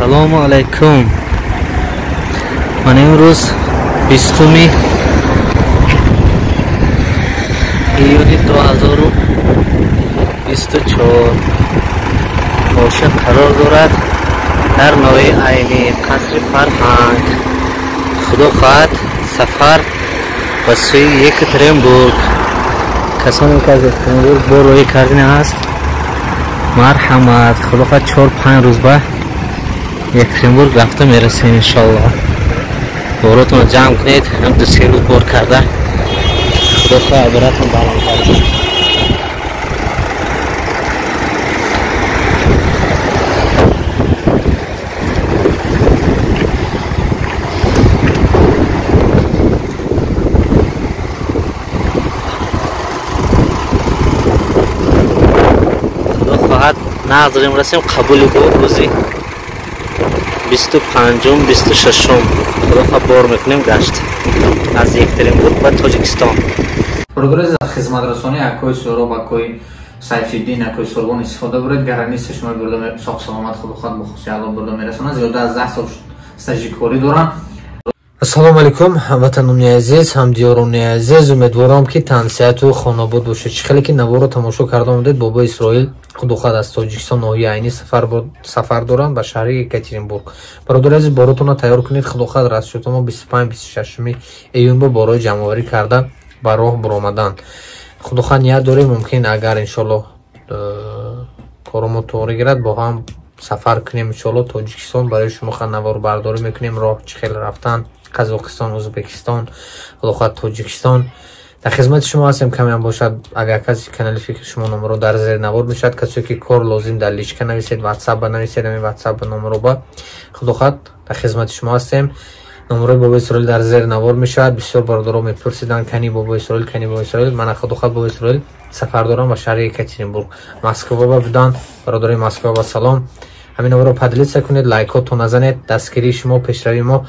Ассалому алайкум. Ман имрӯз 20 июни 2024 мошин қарор дорад дар ноҳияи Айнӣ, қасри фарҳанг. Худо хоҳад сафар ба сӯи Екатеринбург. Касоне ки аз Екатеринбург бо роҳӣ кардани аст, марҳамат. Худо хоҳад 4-5 рӯз ба Екатеринбург рафта мерасем иншоаллоҳ. Боротонро ҷамъ кунед, ҳам 2-3 рӯз бор карда худо хоҳад обратно баланд карда. Худо хоҳад нағзрем расем қабули бор рӯзи 25-ум, 26-ум. Худо хоҳад бор мекунем гашт аз Екатеринбург ба Тоҷикистон. Бародари аз хизматрасонии акои Суҳроб, акои Сайфиддин, акои Сурбон истифода буред. Гаранист шумо бурда соқ саломат худо хоҳад бо хусуси Аллоҳ бурда мерасонад. Зиёда аз 10 сол стажи корӣ доранд. Ассалому алайкум, ҳамватанони азиз, ҳамдиёрони азиз. Умедворам ки тансиҳату хонобод бошед. Чӣ хеле ки наворо тамошо карда омадед, бобои Исроил худо хоҳад аз Тоҷикистон ноҳияи Айнӣ сафар доранд ба шаҳри Екатеринбург. Бародари азиз, боротонро тайёр кунед. Худо хоҳад расчётамо мо 25-26 июн бо борои ҷамъоварӣ карда ба роҳ буромаданд. Худо хоҳад ният дорем, мумкин агар иншоаллоҳ коромо тоғрӣ гирад, бо ҳам сафар кунем иншоаллоҳ Тоҷикистон. Барои шумо наворбардорӣ мекунем роҳ чӣ хел рафтан Қазоқистон, Ӯзбекистон, худо хоҳад Тоҷикистон. Дар хизмати шумо ҳастем. Камеам бошад, агар каси канали фикри шумо номеро дар зери навор мешавад, касе ки кор лозим дар личка нависед, WhatsApp ба нависед, ҳамин WhatsApp ба номеро ба. Худо хоҳад дар хизмати шумо ҳастем. Номерои бобои Исроил дар зери навор мешавад. Бисёр бародаро мепурсиданд, кани бобои Исроил, кани бобои Исроил. Мана худо хоҳад бобои Исроил сафар дорам ба шаҳри Екатеринбург. Москва ба буданд, бародарои Москва ба салом. Ҳамин наворо поделиться кунед, лайкотон назанед. Дастгирии шумо пешравии мо.